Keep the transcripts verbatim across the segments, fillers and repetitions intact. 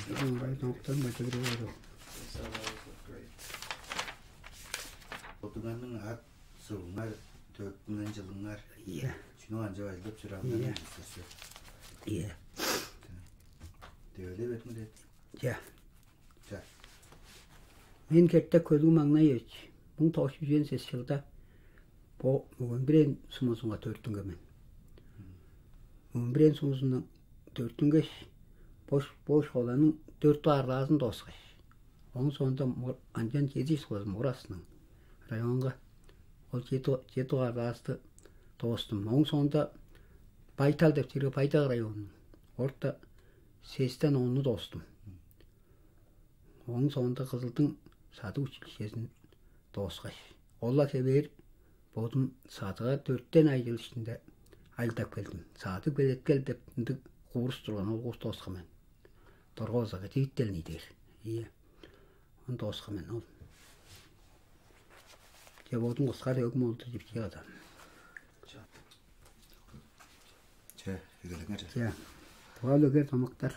Ыңай доктор мадыгры. Бодуңарның ат суруңар, төрүттүнген чылыңар, Ийе. Чүнү канчап ажылдап чорааныңар Ийе. Билдирсе. Ийе. Дөөлей бериңер. Че. Че. Мен Кертек Хөлүг Маңнаевич, муң тос чүс үжен сес чылда бо Мөген-Бирен сумузунга төрүттүнген мен. Мөген-Бирен сумузундан төрүттүнгеш, бош бош холаның дөрт дугаар клаазын дооскаш, ооң соонда мур- анчан чеди чыл болза Мур Асының районга ол чеди чеди дугаар клаасты доостум. Ооң соонда Байтал деп чирге Байтал районунуң орта сестен онну доостум. Ооң соонда Кызылдың садык училищезин дооскаш, ол-ла хевээр бодум садыга дөртен ай чыл иштинде ажылдап келдим. Садыг белеткел деп ындыг курс турган, ол курс дооскан мен. Дорга болза кедииттерни дээр. Ийе. Ону дооскан мен ол. Че бодум кыскар өгүм олдур деп чыгада. Че, эгелеңер. Че. Туга үлегер домактар.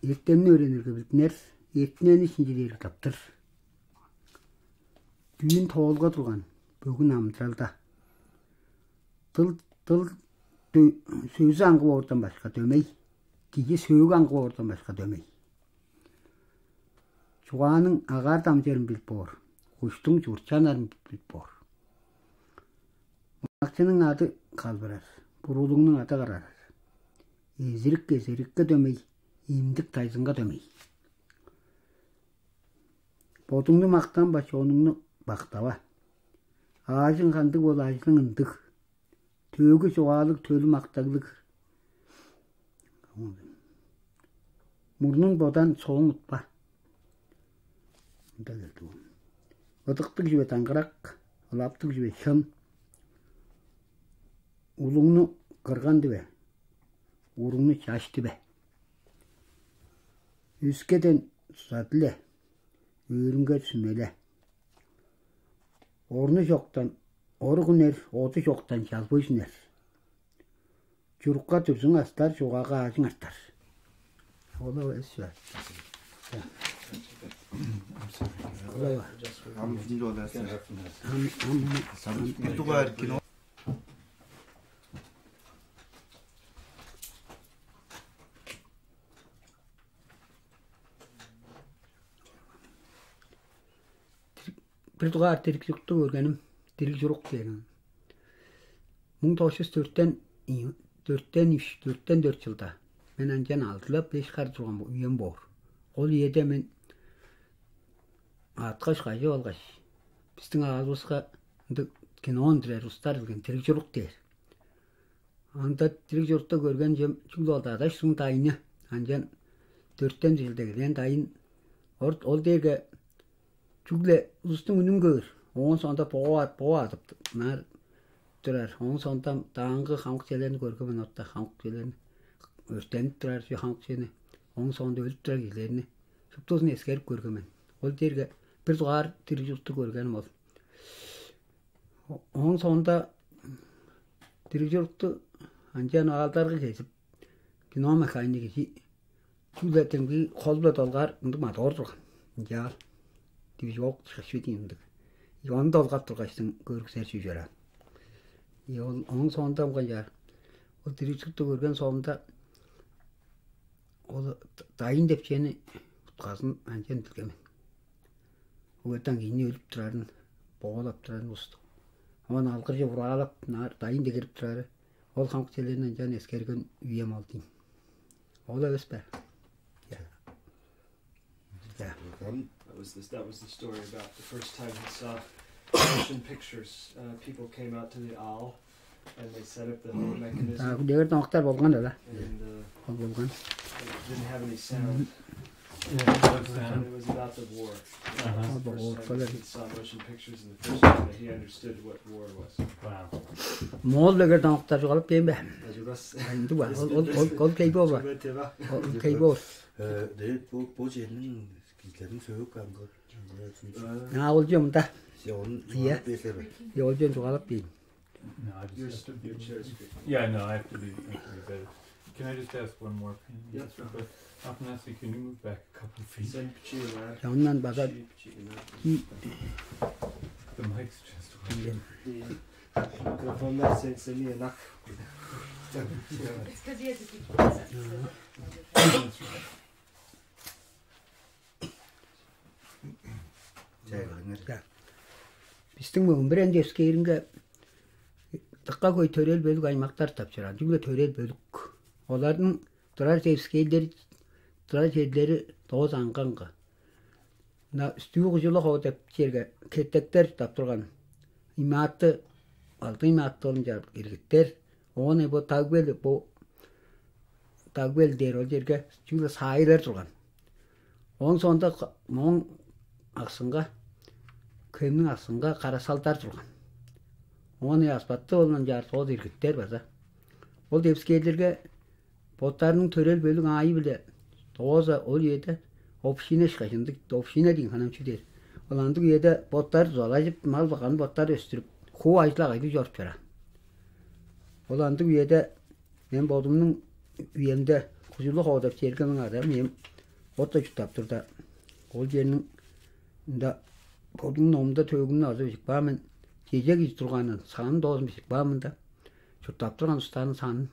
Эртемни өөренирге билдинер, эртинени шинчилээрге таптыр. Дүүн тоолга турган, бөгүн амыдыралда. Дыл дыл дө- сөзү аңгы боордан башка дөмей, кижи сөөгү аңгы боордан башка дөмей. Чугааның агаар дамчырын билип боор, куштуң чуртчанарын билип боор. Акчының ады калбырар, бурулуңнуң ады карарар. Эзирик эзирикке дөмей, имдик дайзынга дөмей. Бодуңну мактанба, чонуңну мактава. Аажың кандыг бол, ажылың ындыг. Төөгү чугаалыг, төлү мактаглыг. Мурнун бодан соон утпа. Мында келди ол. Ыдыктыг чүве даңгырак, ылаптыг чүве шын. Улуңну кырган диве, уруңну чаш диве. Өскеден суза диле, өөрүңге сүмеле. Орну чоктан орук үнер, оду чоктан чалбый үнер. Чурукка дүрзүң астар, чугаага аажың артар. Олава эс чуар. Олава. Ам бир дугаар кино. Бир дугаар дириг чурукту көргеним, дириг чурук дээрим. Муң тос чүс дөрттен дөрттен үч, дөрттен дөрт чылда мен анчан алдылап беш хар турган үем боор. Ол үеде мен аткаш кажып алгаш, бистиң аалывыска ындыг киноон дирер устар билген дириг чурук дээр. Анда дириг чуртта көрген чем чүгле ол дадаш суң дайны, анчан дөрттен жилде келген дайын. Ол дээрге чүгле улустуң үнүн көөр. Оон соонда боо боо адып ынаар турар. Оон соонда дааңгы хамык челерни көргүмүн отта хамык челерни өртенип турар хамык чени. Оон соонда өлүп турар кижилерни шуптузун эскерип көргүмүн. Ол дээрге бир дугаар дириг чуртту көргеним ол. Оон соонда дириг чурукту анчаан аалдарга кезип, кино механики чүгле демги холбла долгаар ындыг мотор турган. Ынчаар дивижок шашпедиин ындыг. Ону долгап тургачтың көрүксер чүве чораан. Ол ооң соонда ымган чаар. Ол дириг чурукту көрген соомда ол дайын деп чени утказын анчан билгемен. Угетан кижини өлүп турарын, боолап турарын устук. Оон алгыржы ураалап, дайын дегирип турары. Ол хамык челерин ынчан эскерген үем ол дейм. Ол эвес бе? Yeah. Yeah. That was this, that was the story about the first time he saw motion pictures. Uh, people came out to the owl and they set up the whole mechanism. А, дээрден октар болган да. And uh, Ол болган. It didn't have any sound. And it was about the war. Ол First болган time октар. He saw motion pictures and the first time that he understood what war was. Wow. Моол дегерден октар жогалып бейм бе? Ажугас. Андыба. Ол ол ол ол кейбо ба. Ол кейбо. Э, дээд бу бу жерниң киздерин сөөгүп каан көр. А ол жомда. Се он Иә. Бесер. Ол жон жогалып бейм. No, I just Your, have to, your chair is good. Yeah, no, I have to be, I have to be better. Can I just ask one more thing? Yeah, sure. But Athanasi, can you move back a couple feet? Sen pichilar. Чоннан база Pichilar. The mic's just Микрофоннар сен сени янак. It's because he has a huge Чайлыңар. Бистиң мөңбүрен девскээринге дыкка хөй төрел бөлүк аймактар тапчыран. Чүгле төрел бөлүк. Оларның турар девскейлери, турар жерлери дооза аңгаңгы. Мына үстүү кужулу хоо деп черге кеттектер чурттап турган. Имаатты, алды имаатты олунча иргиттер. Оон бо дагбел, бо дагбел дээр ол черге чүгле саайлар турган. Оон соонда моң аксынга, көмнүң аксынга карасалдар турган. Оон аспатты олунчаар соос иргиттер база. Ол девскейлерге боттарының төрел бөлүк аайы-биле дооза ол үеде община ышкаш, ындыг община деген ханамчы дээр. Ол андыг үеде боттар дузалажып, мал баганы боттар өстүрүп, хуу ажыл-агайдыг чоруп чораан. Ол андыг үеде мен бодумнуң үемде кужулуг оодап чергениң ада мен отто чурттап турда, ол черниң ында бодумнуң номунда төөгүмнү азы бижип каан мен, чеже кижи турганын, санын доозун бижип каан мында. Чурттап турган устаанын санын,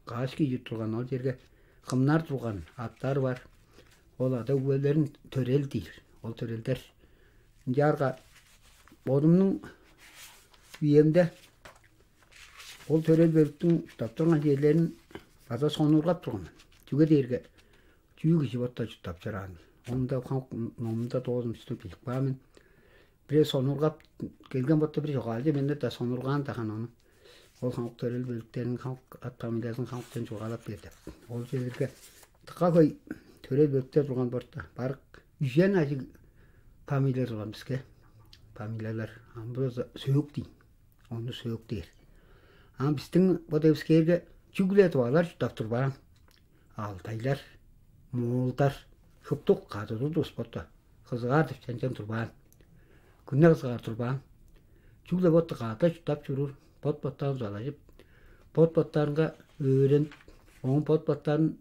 каш кижи турган ол черге, кымнар турган, аттары бар. Ол ада-өгбелерин төрел диир, ол төрелдер. Ынчаарга бодумнуң үемде ол төрел бөлүктүң чурттап турган черлерин база сонуургап турган. Чүге дээрге чүү кижи боттар чурттап чораан. Ону-даа хамык номунда доозун үстүп билип каан мен. Бир сонуургап келген ботту бир чогаалчы менде-даа сонуургаан-даа хан ону. Ол хамык төрел бөлүктерин, хамык ат фамилиязын хамыктан чугаалап бер деп. Ол черлерге дыка хөй төрел бөлүктер турган борта. Барык үжен ажыг фамилия турган биске. Фамилиялар ам бир болза сөөк дейн. Ону сөөк дээр. Ам бистиң бо девискээрге чүгле тывалар чурттап турбаан. Алтайлар, моолдар, шуптук кадыдыр тус ботту. Кызыгаар деп чанчан турбаан. Күнне кызыгаар турбаан. Чүгле ботту каада чурттап чоруур, бот-боттарын дузалажып, бот-боттарынга өөренип, оон бот-боттарын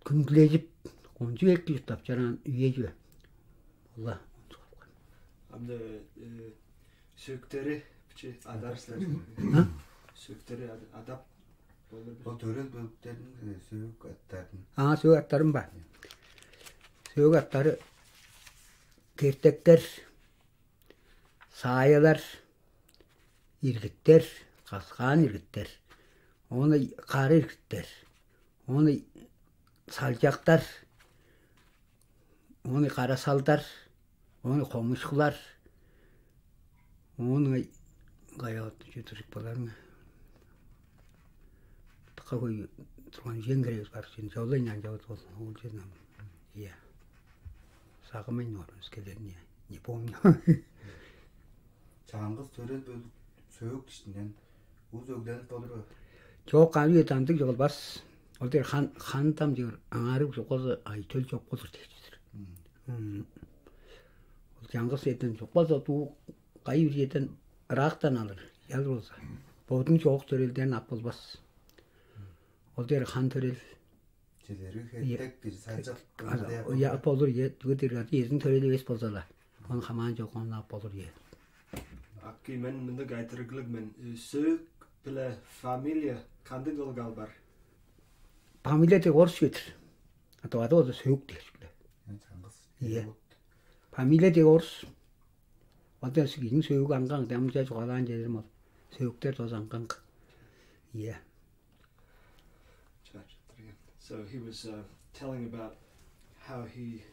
хүндүлежип, кончуг эки чурттап чораан үе чүве. Ол-ла. Ам да э, сөөктери бичи адар силер. Сөөктери ад- адап болур бис. Ол төрел бөлүктердин э, сөөк аттарын Аа, сөөк аттарым бар. Сөөк аттары кертектер, саайалар, иргиттер, каскаан иргиттер, ону кары иргиттер, ону салчактар, ону карасалдар, ону комушкулар, ону каяа чүдүрүп боларың. Дыка хөй турган үжен херевис бар чүве. Жолдо ынчан жавыт болзун. Ол чүве ам. Ийе. Сагымайн орун скелерин, я. Не помню. Чаңгыс төрел бөлүк сөөк иштинден уз өгленип болур бе? Чок, ам үе дандыг чогулбас. Ол дээр хан хан там жыр аңарыг чоккозу ай төл чок болур дээчидир. Ол чаңгыс эден чокпаза дуу кайы бир эден ыраактан алыр. Ял болза бодун чоок төрелден ап болбас. Ол дээр хан төрел Чилерге хеттек кижи сажак. Я болур е, түгедир кады эзин төрел эвес болзала. Ону хамаан чок ону ап болур е. Акки мен мындыг айтырыглыг мен. Сөөк биле фамилия кандыг ылгал бар? Фамилия дег орус чүве-дир. А тывада болза сөөк дээр чүгле. Чаңгыс. Ийе. Фамилия дег орус. Ода сигиниң сөөгү аңгаң дамча чугаалаан черим ол. Сөөктер доз аңгаң. Ийе. So he was uh, telling about how he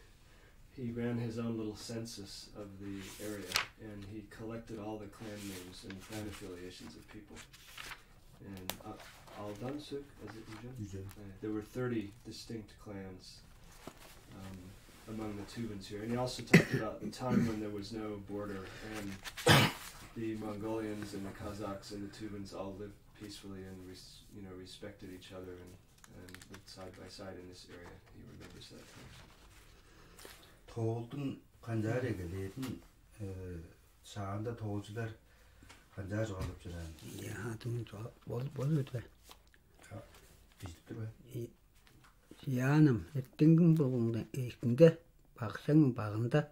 he ran his own little census of the area and he collected all the clan names and clan affiliations of people. And uh, Aldan Suk, is it Ujan? Ujan. Uh, there were thirty distinct clans um, among the Tuvans here. And he also talked about the time when there was no border and the Mongolians and the Kazakhs and the Tuvans all lived peacefully and res- you know respected each other and, and lived side by side in this area. He remembers that time. Тоолдуң канчаар эгелээрин э, шаанда тоолчулар канчаар чугаалап чораан? Я, думаю, болур бе? Бис Яанам, эртеңгиң болганда эшкинде, бакшаң багында,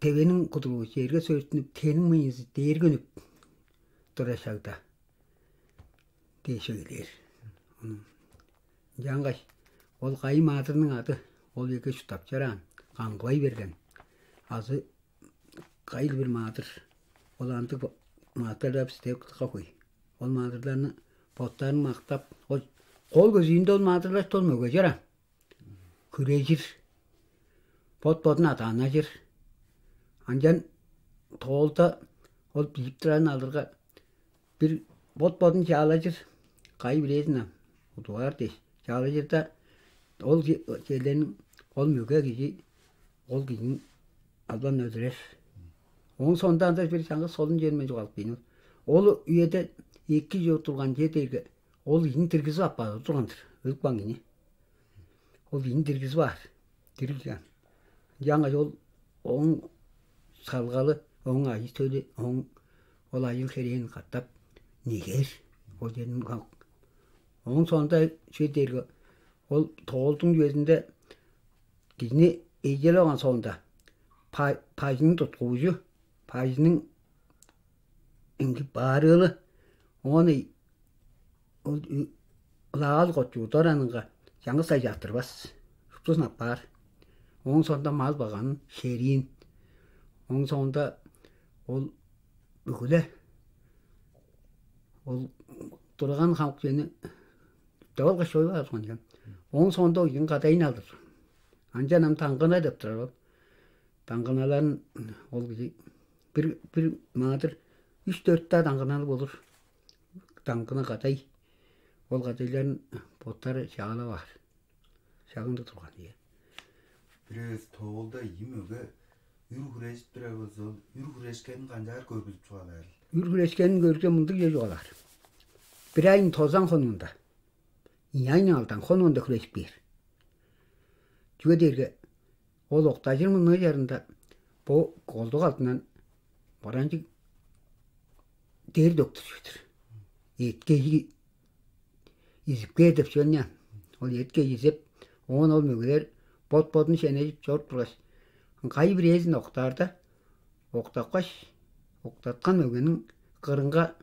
тевениң кудуруу черге сөөртүнүп, тениң мыйызы дээрге үнүп турар шагда дээш эгелээр. Ынчангаш ол кайы маадырның ады ол эге чурттап чораан, каңгылай берген. Азы кайыл бир маадыр, ол андыг маадырлар бисте кыдыкка хөй. Ол маадырларны боттарын мактап, ол кол көзүүнде ол маадырлар ол мөге чораан. Хүрежир, бот-бодун адаанажыр. Ынчан тоолда ол билип турарын алырга, бир бот-бодун чаалажыр, кайы бирээзин ам удугаар дээш, чаалажырда ол черлерниң ол мөге кижи ол кижиниң албан өлүрер. Ооң соонда анда бир чаңгыс солун чермен чугаалап кээни. Ол үеде эки чор турган чер дээрге ол кижини диргизип аппаар турган-дыр, өлүп каан кижини. Ол кижини диргизип аар, дириг чаан. Ынчангаш ол ооң салгалы, ооң ажы-төлү, ооң ол ажыл-херээн катап негер. Ол черин ооң соонда чүве дээрге ол тоолдуң чүвезинде кижини эжелеп алган соонда бажының туткуужу, бажының эңги баарыылы, оон ол ылаал кочуудар анынга чаңгыс ай чааттырбас, шуптузун аппаар. Ооң соонда мал баганын шериин. Ооң соонда ол бүгүле ол турган хамык чүвени деп алгаш чоюп аар болган. Ооң соонда ол кижиниң кадайын алыр. Ынчан ам даңгына деп турар ол. Даңгыналарын ол кижи бир бир маадыр үш-дөрт-даа даңгыналы болур. Даңгына кадай. Ол кадайларын боттары чаалап аар. Шагында турган, ийе. Бир эвес тоолда ийи мөге үр хүрежип турар болза, ол үр хүрешкенин канчаар көргүзүп чугаалаарыл? Үр хүрешкенин көргүзүп мындыг чүве чугаалаар. Бир айның тозан хонуунда, ийи айның алдан хонуунда хүрежип кээр. Чүге дээрге ол октажыр мурнуу чарында бо колдук алдындан боранчыг дээр дөктүр чүве-дир. Эткейи изип кээр деп чүве-дир ийин. Ол эткейи изеп, оон ол мөгелер бот-бодун шенежип чоруп тургаш, кайы бирээзин октаарда, октапкаш, октаткан мөгениң кырынга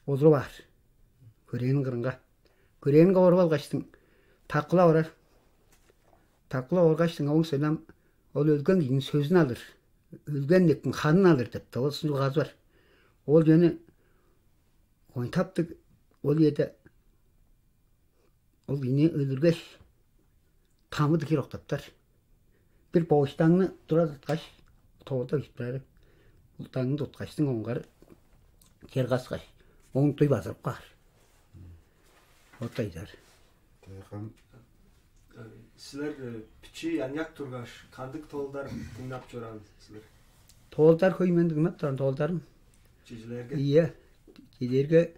олуруп аар. Хөрээниң кырынга. Хөрээниң олуруп алгаштың, такылап орар. Такылап оргаштың, ооң соонда ол өлген кижиниң сөзүн алыр. Өлген непкин ханын алыр деп-даа ол суг чугаазы бар. Ол чүвени ойтаптыг ол үеде ол кижини өлүргеш, тамы дыгыр октаптар. Бир боштаңны тура туткаш, тоолда бижип турары. Ол даңны туткаштың оңгар чер каскаш, оң дуй базырып каар. Оттайдар. Тайган. Силер бичии аныяк тургаш, кандыг тоолдар дыңнап чораан силер? Тоолдар хөй мен дыңнап турган тоолдарым. Чижилерге? Ийе. Чижилерге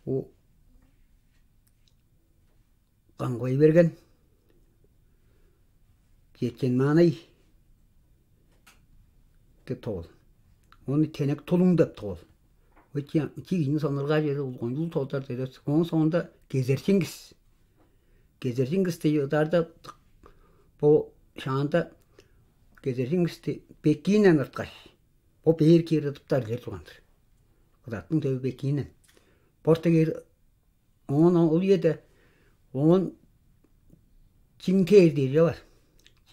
у каңгылай берген. Четкен маанай деп тоол. Ону тенек тулуң деп тоол. Ичи ичи кижини сонургаар чеде улгончул тоолдар деде. Ооң соонда кезерчиңгис. Кезерчиңгис дей ыдаарда бо шаанда кезерчиңгисти бекиинен ырткаш, бо бээр киир ыдыптар илер турган-дыр. Ыдаттың төбү бекиинен. Борта киир оон ол үеде оон чиң дээр дээрге бар.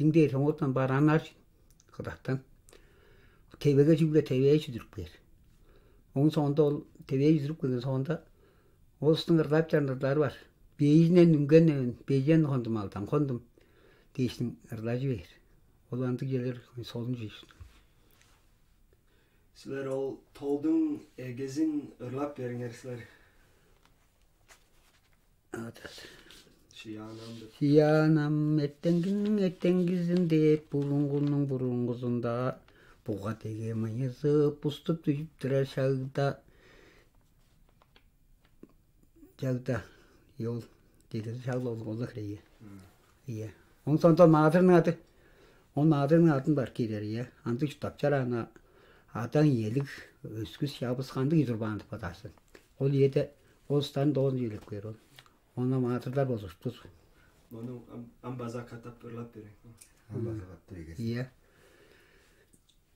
Чиң дээр соңгуттан барааннар кыдаттан. Тевеге чүгле тевээ чүдүрүп кээр. Оң соонда ол тевээ чүдүрүп келген соонда ол устуң ырлап чарнырдары бар. Бээжинен үнген эвен, бежен хондум алдан хондум дээшин ырлажы бээр. Ол андыг черлер солун чүве. Силер ол тоолдуң эгезин ырлап бериңер силер. Адыр. Шиянам деп. Шиянам эртеңгиниң эртеңгизинде, бурунгунуң бурунгузунда буга деге мыйызы буступ дүжүп турар шагда, чагда ол дегизи шагла ол ол хрее. Ие. Оң сонда маадырның ады. Он маадырның адын бар киирер, ие. Андыг чурттап чараана адаң иелиг өскүс чабыс кандыг идир баан деп бодаарсын. Ол иеде ол устарын доон чүйлеп кээр ол. Ону маадырлар болуштур. Мону ам база катап ырлап берейин. Ам база катап эгес. Ийе.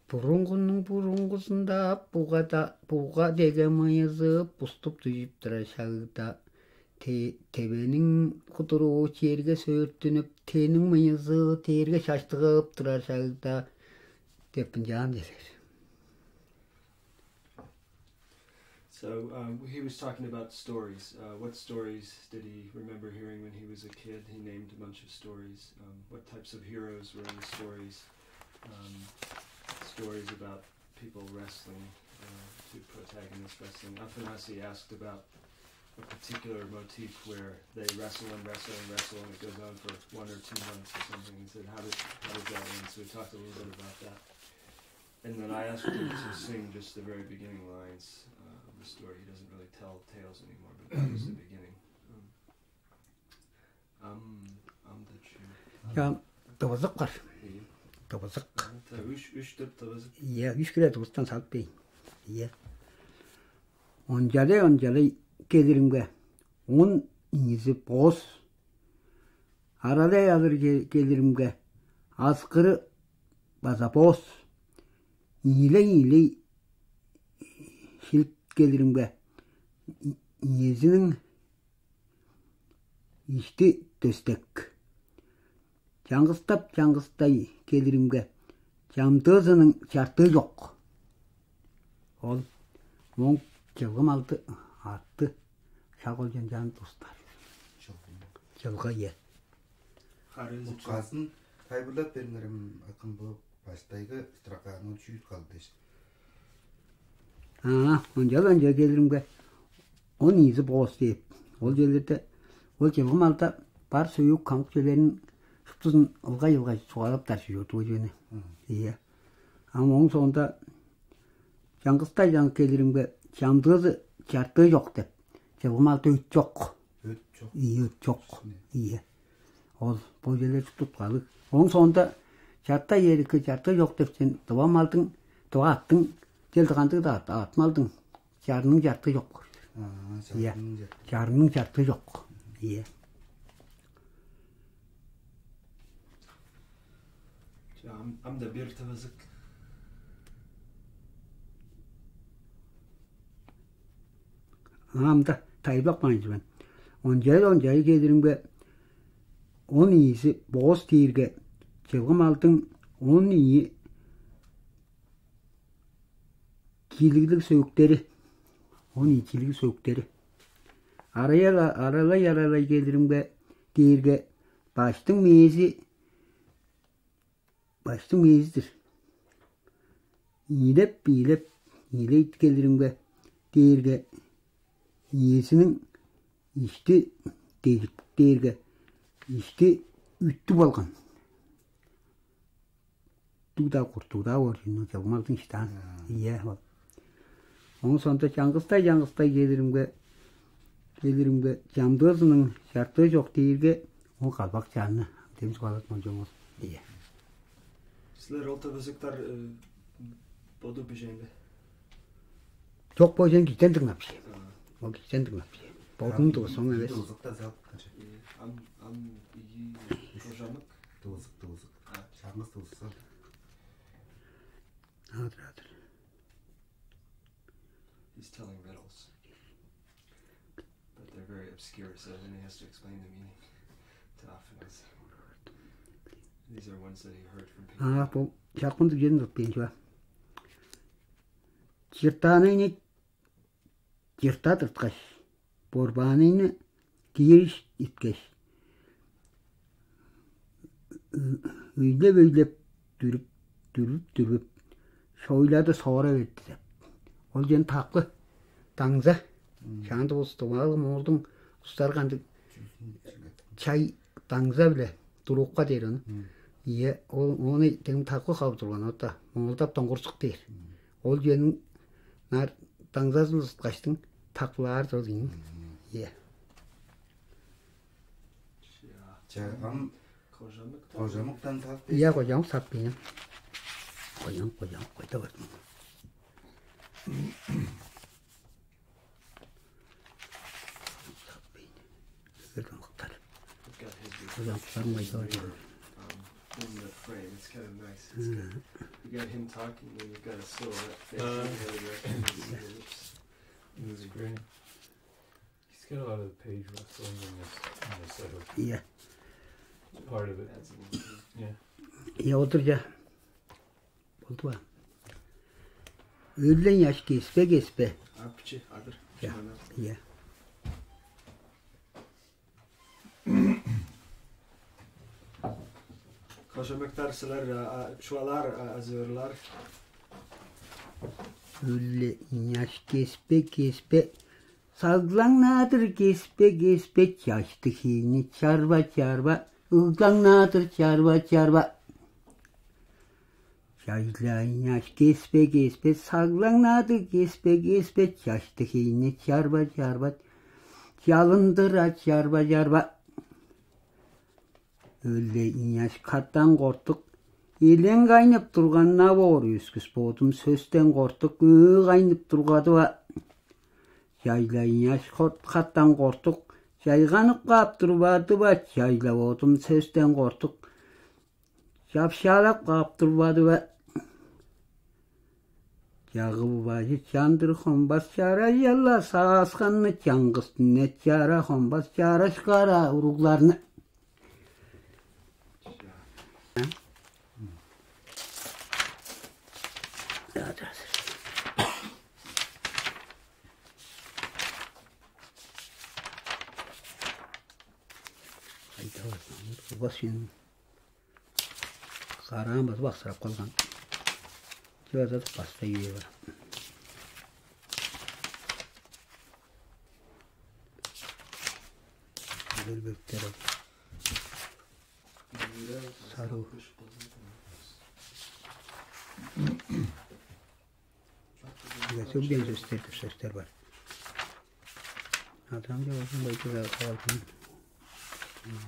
Бурунгунуң бурунгузунда бугада буга деге мыйызы буступ дүжүп турар шагда, те- тевениң кудуруу черге сөөрттүнүп, тениң мыйызы дээрге шаштыгып турар шагда, деп ынчаан дилер. So um, he was talking about stories. Uh, what stories did he remember hearing when he was a kid? He named a bunch of stories. Um, what types of heroes were in the stories? Um, stories about people wrestling, uh, two protagonists wrestling. Afanasi asked about a particular motif where they wrestle and wrestle and wrestle, and it goes on for one or two months or something. He said, "How did how did that end?" So we talked a little bit about that. And then I asked him to sing just the very beginning lines uh, of the story. He doesn't really tell tales anymore, but that was the beginning. Um, I'm, I'm the true. Я, тывызык бар. Тывызык. Үш, үш деп тывызык. Иә, үш киле тывызыктан салып бейн. Иә. Ончалай, ончалай келиримге, он ийизи боос. Аралай алыр келиримге, аскыры база боос. Ийилей-ийилей шилип келиримге, иезиниң ишти дөстек. Чаңгыстап-чаңгыстай келиримге, чамдыызының чартыы чок. Ол моң чылгы малды арты шак ол чанчаан тустар. Чылгы, е. Хары Бо казын тайылбырлап бериңерем, акын, бо баштайгы строканы чүүл калды дээш. Аа, ынча-ла ынча келиримге, он ийизи боос деп. Ол черлерде, ол чылгы малда бар сөйүк камык чүвелерин шуптузун ылгай-ылгай чугаалаптар чүве чорду ол чүвени. Ийе. Ам ооң соонда чаңгыстай чаңгыс келиримге, чамдыызы чартыы чок деп. Чылгы малда өт чок. Өт чок. Ийе, өт чок. Ийе. Ол бо черлер туткалыг. Ооң соонда чартай эрикки, чартыы чок деп сен дыва малдың, дыва аттың, чел кандыг-даа ат, ат малдың чарының чартыы чок. Аа, Ийе. Чарының чартыы. Чарының чартыы чок. Ийе. Ам, ам да бир тывызык. Ам да тайылбак маанчы мен. Ончай, ончай келиримге, он ийизи боос дээрге, чылгы малдың он ийи чилиглиг сөктери, он ийи чилиглиг сөктери. Арай-арай келиримге дээрге, баштың мээзи, баштың мээзи-дир. Ийилеп-ийилеп, ийилей келиримге дээрге, иезиниң ишти дежик дээрге, ишти үттүп алган. Дүг-даа, куртуг-даа боор чүнү, чылгы малдың иштаан. Ийе, ол. Ооң соонда чаңгыстай-чаңгыстай келиримге, келиримге, чамдыызының чартыы чок дээрге, ол калбак чарны. Демчик алат мончоңор. Ийе. Силер ол тывызыктар боду бижээн бе? Чок, бо чен кичен дыңнап бижээн. Ол кичен дыңнап бижээн. Бодунуң тывызы оң эвес. Тывызыктар салыптар. Ам, ам ийи кожамык. Тывызык, тывызык. Чаңгыс тывызык сал. Адыр, адыр. He's telling riddles. But they're very obscure, so then he has to explain the meaning to Afanas. These are ones that he heard from people. Аа, бо чакпын дүгжедин тутпайн чуга. Чыртааныйны чырта тырткаш, борбааныйны киириш иткеш, өйлеп-өйлеп дүрүп, дүрүп-дүрүп, шойлады соора берди деп. Ол чен таклы даңза. Шаанда болза, дымаалы муңулдуң устары кандыг чай даңза-биле туруукка дээр ону. Ийе, ол ону дем таклы хавы турган ота муңулдап доңгурсук дээр. Ол ченин нар даңзазын ысыткаштың таклаар ол ийин. Ийе. Ча, ам кожамыктан салып бер. Ийе, кожамык сап бейн. Кожамык, кожамык койда көрдүм. Сап бейн. Узактарым кайда бар? Um, in the frame, it's kind of nice. It's good. You got him talking, and you've got a silhouette face. Uh, and the other direction, and the lips. It was great. He's got a lot of the page wrestling in this, in this, I hope. Yeah. It's part of it. That's an interesting. Yeah. Я, отур, я. Болду ба? Өллен яш кеспе-кеспе. А, биче, адыр. Я. Чыманар. Я. Кошемектар силер, а, а, чуалар, а, азырлар. Өлле няш кеспе кеспе. Саглаңнаадыр кеспе кеспе, чашты хиини чарба чарба. Ыглаңнаадыр чарба чарба. Чайлайнаш кеспе кеспе, саглаңнаадыр кеспе кеспе, чашты хиини чарба чарба. Чалындыра чарба чарба. Өлле ийняш каттан кортук, элең кайнып турганна боор өскүс бодум сөстен кортук, өө кайнып тургадыва. Чайла ийняш хот каттан кортук, чайганып каап турбадыва, чайла бодум сөстен кортук, чапшаалап каап турбадыва. Чагыл бажы чандыр хомбас чара чалла саасканны чаңгыс дүне чара хомбас чараш кара уругларны. Кайда барсаң, турбас сен. Караан базып аксырап калган. Чыгазадык баста үе бар. Өлбектер. Саруу. Сөглен сөстер деп сөстер бар. Адам жолдун байтыга калдым.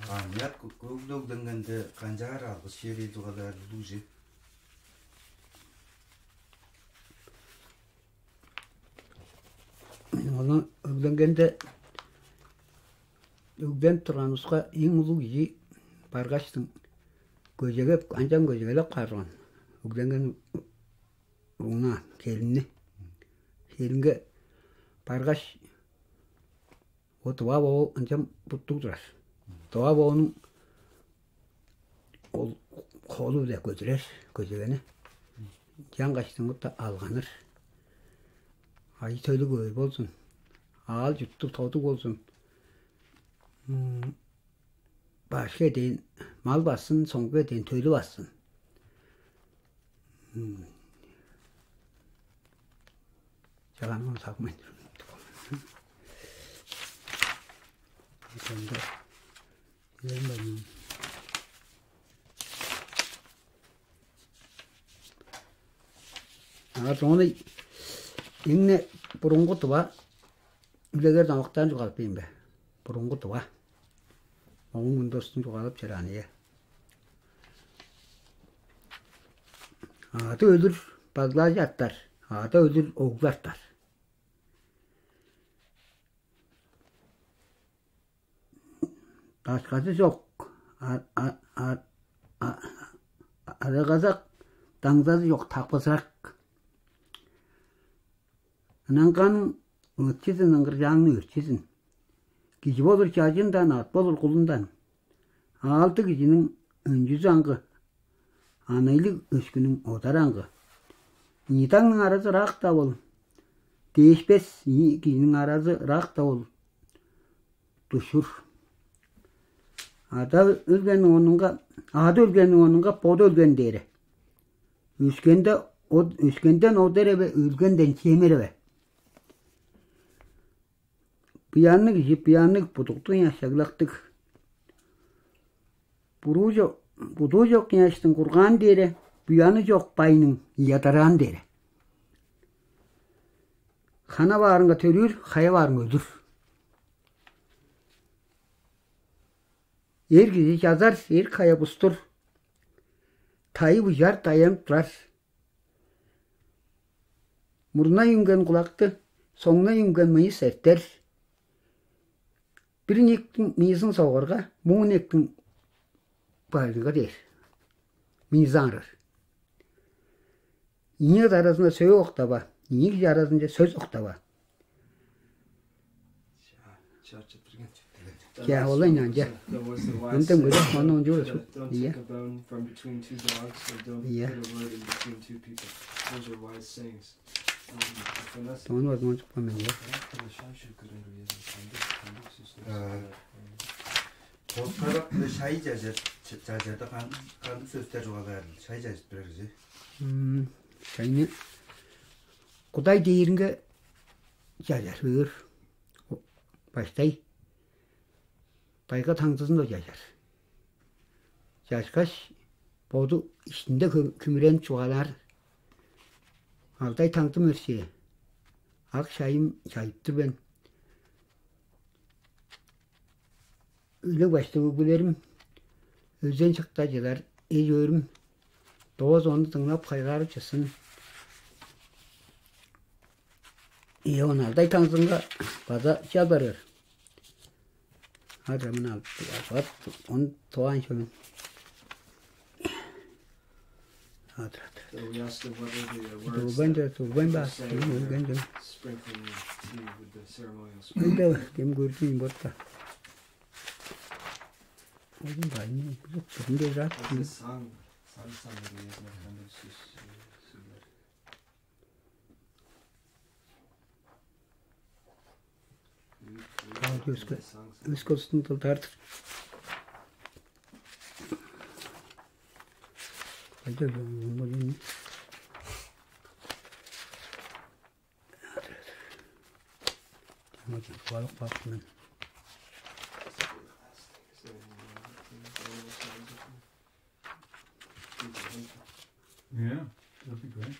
Аныяк көглөгденгенде канчаар алгыс черил дугалаар улуг же. Ону өгленгенде, өгленип турганывыска эң улуг ийи баргаштың көжегеп, анчан көжегелеп каарган. Өгленген уруңнаан келинни. Келинге баргаш, о дыва боо ынчан буттуг турар. Дыва боонуң ол холу-биле көдүрер көжегени. Чаңгаш дыңгыпта алганыр. Ай төлү көөр болзун. Аал чурттуг тодуг болзун. Башка эдээн мал бассын, соңга эдээн төлү бассын. Чагаан сагмайн. Сонда А сону имне бурунгу дыва үлегер домактаан чугаалап бейн бе? Бурунгу дыва. Оон мындостун чугаалап чораан ийе. Аады өлүр баглаажы артар, аада өлүр оглу артар. Дашказы чок, а- а- а- а- арагазак, даңзазы чок, такпызырак. Ынанганың ыытчызын, ыңгыржааңны өрчүзүн. Кижи болур чажындан, ат болур кулундан. Аалдыг кижиниң өнчүзү аңгы, анайлыг өшкүнүң одар аңгы. Ийи даңның аразы ыраак-даа бол, дээшпес, ийи кижиниң аразы ыраак-даа бол, душур. Ада өлгенниң онунга, ада өлгенниң онунга боду өлген дээре. Өшкенде, өшкенден одер эве, өлгенден чемер эве. Буянныг кижи буянныг будуктуг яшаглактыг. Буруу чок, будуу чок княжтың кургаан дээре, буяны чок байның ядараан дээре. Хана баарынга төрүүр, хая баарынга өлүр. Эр кижи чазар, эр кая бустур. Тайып ыжар, даянып турар. Мурнай үнген кулакты, соңнай үнген мыйыс эртер. Бир инектиң мыйызын согурга, муң инектиң Байырынга дээр. Минзаңрар. Ийи кыс аразында сөй октава, ийи кижи аразында сөс октава. Чаа, олай нянча. Ындын көдүп мону ончуурус. Iya. Iya. Тону возможно мен я. Тоскарап шай чажада кандык сөстер чугаалаар, шай чажып турар кижи. Шайны Кудай дээринге чажар өөр. Баштай тайга таңдызында чажар. Чашкаш боду иштинде кимирен чугаалаар. Алдай таңдым өршээ. Ак шайым чайып тур мен. Үлүг баштыг өгүлерим, өзен чыкта чыдар эш-өөрүм, доос ону дыңнап кайгаарып чысын. Ийе, он алдай таңзынга база чал барыыр. Адыр мына алып, он тогаан шөмүн. Адыр, адыр. Турбайн да, турбайн ба? Турбайн да. Ында кем көрдүң борта. Озун байны бузуп турунче жат. Өскөстүн тылдардыр. Айда, балык бакмын. Yeah, that'd be great.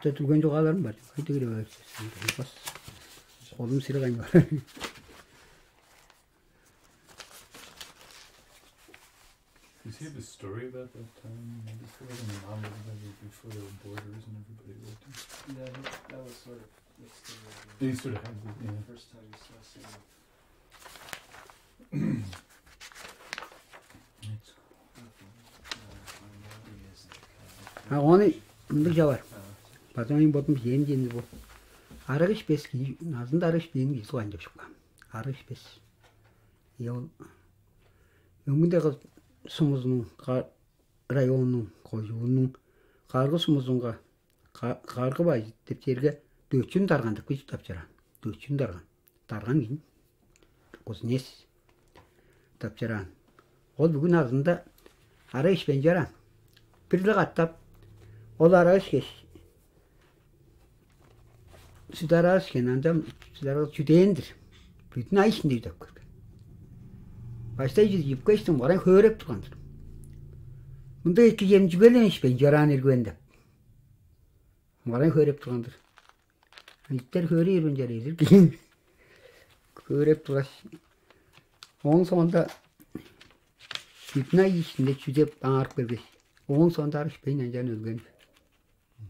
Өте түрген жоғаларым бар. Хайда кире байып. Бас. Олым сире кайнар. Does he have a story about that time? This was in London, maybe before the borders and everybody walked in. Yeah, that was sort of mixed in with the He sort of had the, yeah. First time you saw someone. А оны ындыг чавар. База мен бодум жээн жээнди бу. Арыгыш бес кижи, назында арыгыш бээн кижи суган деп шуккан. Арыгыш бес. Ол өңүнде кыз сумузунуң районунуң кожуунуң каргы сумузунга каргы бай деп черге дөчүн дарган деп кижи тапчыран. Дөчүн дарган. Дарган кижи. Кузнец тапчыраан. Ол бүгүн азында арай ишпейн чораан. Бир-ле катап ол араа ишкеш, сүт араа ишкен, ынчан сүт араа чүдээн-дир. Бүдүн ай ишинде үдеп көрген. Баштай чүдү чипкештиң, баран хөөреп турган-дыр. Мында эки чемчүгелен ишпейн чораан эргивен деп. Баран хөөреп турган-дыр. Иттер хөөрээр ынчаар эдир кижи. Хөөреп тургаш, ооң соонда бүдүн ай иштинде чүдеп аңаарып келгеш, ооң соонда арышпейн ынчан өлген.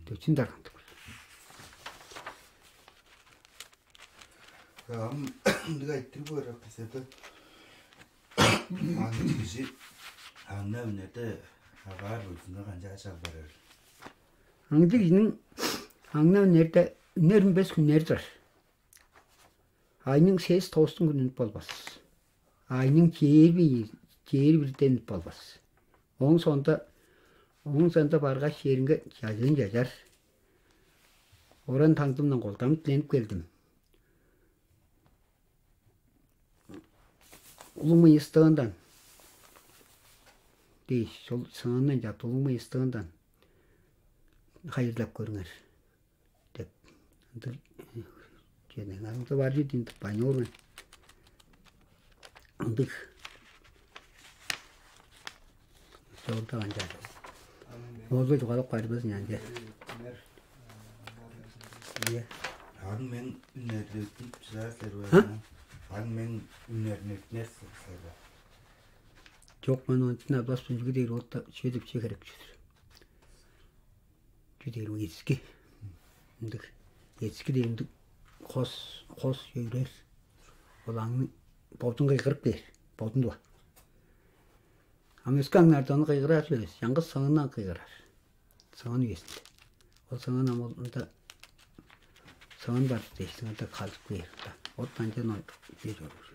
Дөчүн дарган-дыр. Ам ындыг айтырыг боор акысада. Аны кижи аңна үнерде агаар болзунга канчаар чалбарар? Аңдыг кижиниң аңна үнерде үнер үнмес хүннери турар. Айның сес тоостуң хүнүнүп болбас. Айның чээрби чээрби бирденип болбас. Ооң соонда ооң соонда баргаш черинге чажыын чажар. Оран таңдымдан колдам диленип келдим. Улуг мыйыстыындан дээш, ол сыңындан чап улуг мыйыстыындан хайырлап көрүңер деп. Ындыг чеден арымда бар чүдүн тыппайн оорун. Ындыг чорда канчаар. Оозу чугаалап кайрбазын янча. Ие. Ан мен үннердип чыдар силер бе? Ан мен үннердип силер бе? Чок, мен онтун аблас бүнчүгү дээр отта чүве деп че херек чүдүр. Чү дээр ол эски. Ындыг эски дээр ындыг хос хос йөрер. Ол аңны бодун кыйгырып бээр, бодун дуга. Ам өске аңнарда ону кыйгырар эвес, чаңгыс сыңындан кыйгырар. Сыңын үезинде. Ол сыңын ам ол ында сыңын бар дээш, сыңында калчып кээр да. От анчан ол бир чоруур.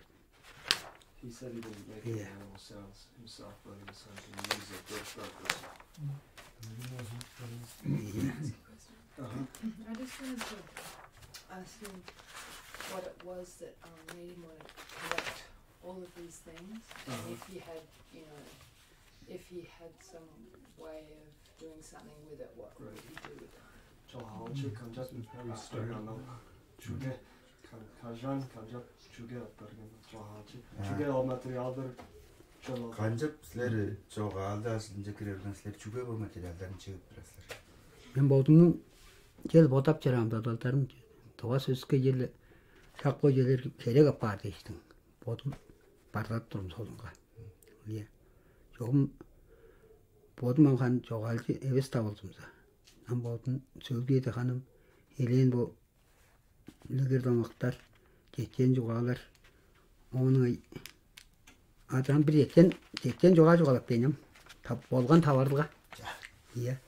He said he didn't make any animal sounds himself, but he was hunting music. That's not good. Yeah. Uh-huh. I just wanted to ask him what it was that um, made him want to collect all of these things, and if he had, you know, if he had some way of doing something with it, what would he do with it? Чогаалчы канчап, историяны чүге, кажан канчап чүге апарган чогаалчы, чүге ол материалдар чогаал. Канчап силер чогаалды ажылынче кире берген, силер чүге бо материалдарын чыып турасызар? Мен бодумнуң чел бодап чораам дадалдарым тыва сөске чел шак бо черлер керек апаар дээштиң. Бодум бардап турум солунга. Ийе. Чогум бодум ам ханы чогаалчы эвес-даа болзумза, ам бодум сөөлгү эде ханым элээн бо үлегер домактар, четкен чугаалар, оон ай адан бир четкен четкен чугаа чугаалап бейнем. Болган таварылга. Ийе.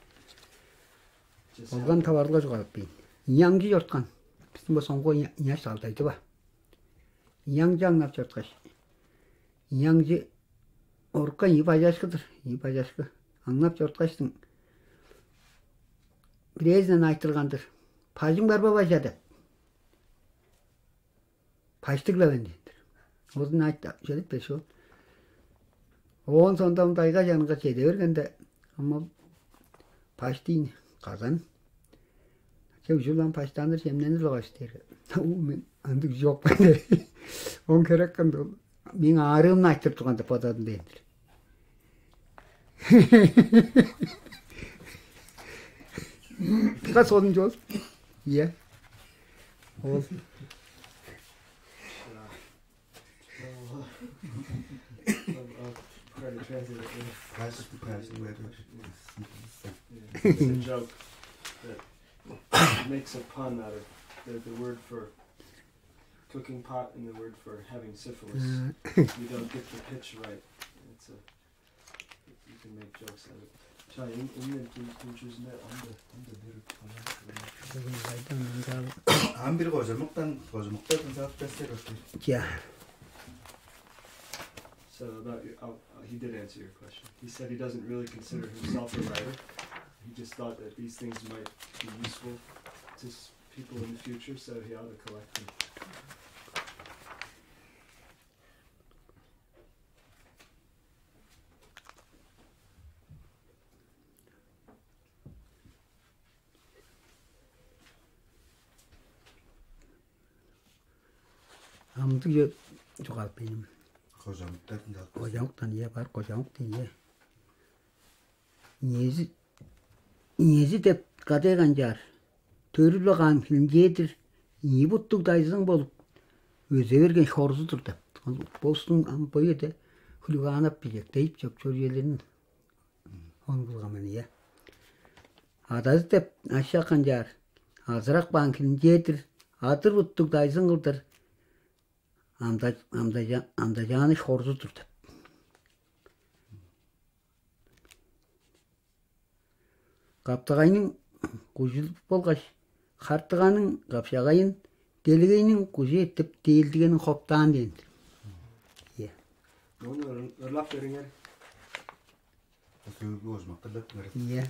Болган таварылга чугаалап бейн. Ияңчы чорткан. Биздин бо соңгу ияш алдайды ба? Ияңчы аңнап чорткаш, ияңчы орукка ийи бажашкы-дыр, ийи бажашкы. Аңнап чорткаштың бирээзинен айтырган-дыр. Бажың бар бо бажа деп. Баштыг-ла мен дээн-дир. Оозун айтты, чедип беш ол. Оон сондон дайга чанга чеде бергенде, ама баштыйын казан. Че ужулан баштаныр чемненир болгаш дээрге. Уу мен андыг чок мен. Он керек кандай ол. Мен аарыымны айтып турган деп бодадым дээн-дир. Кас онунчу ол. Иә. Ол. I'll try to translate it. Passion, passion, whatever. It's a joke that makes a pun out of the, the word for cooking pot and the word for having syphilis. You don't get the pitch right. It's a You can make jokes out of it. 자, 인, 있는 분, 분 주신데 안돼 안돼 내를 보내. Ам бир кожамыктан кожамыктан саап берсе рахмет. Ча. So about your, oh, uh, he did answer your question. He said he doesn't really consider himself a writer. He just thought that these things might be useful to s- people in the future, so he ought to collect them. Амдыг чугаалап бейним. Кожамыктардан да. Кожамыктан ие бар, кожамык дейн ие. Иези иези деп кадай канчаар. Төрүп-ла каан хилинчээр-дир, ийи буттуг дайзын болуп, өзе берген хорузу-дур деп. Ол болзун ам бо үеде хулиганап билектейип чоп чоржээлерин ону кылган мен ие. Адазы деп ашак канчаар, азырак баан хилинчээр-дир, адыр буттуг дайзын кылдыр, амдажааны хорузу-дур деп. Каптагайның кужул болгаш хартыганың капшагайын, делегейниң кужу эртип, дээлдигениң хоптаан дээн-дир. Ийе. Ону ырлап бериңер. Сөөлгү ожмактарлап берип. Ийе.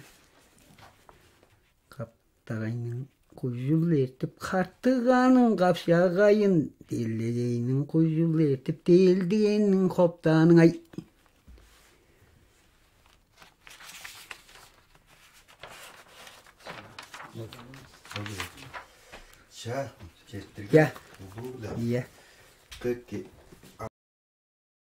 Каптагайның кужул эртип, хартыганың капшагайын, делегейниң кужул эртип, дээлдигениң хоптааның ай. Ча, четтирге. Я. Улуур-ла. Ийе. Кык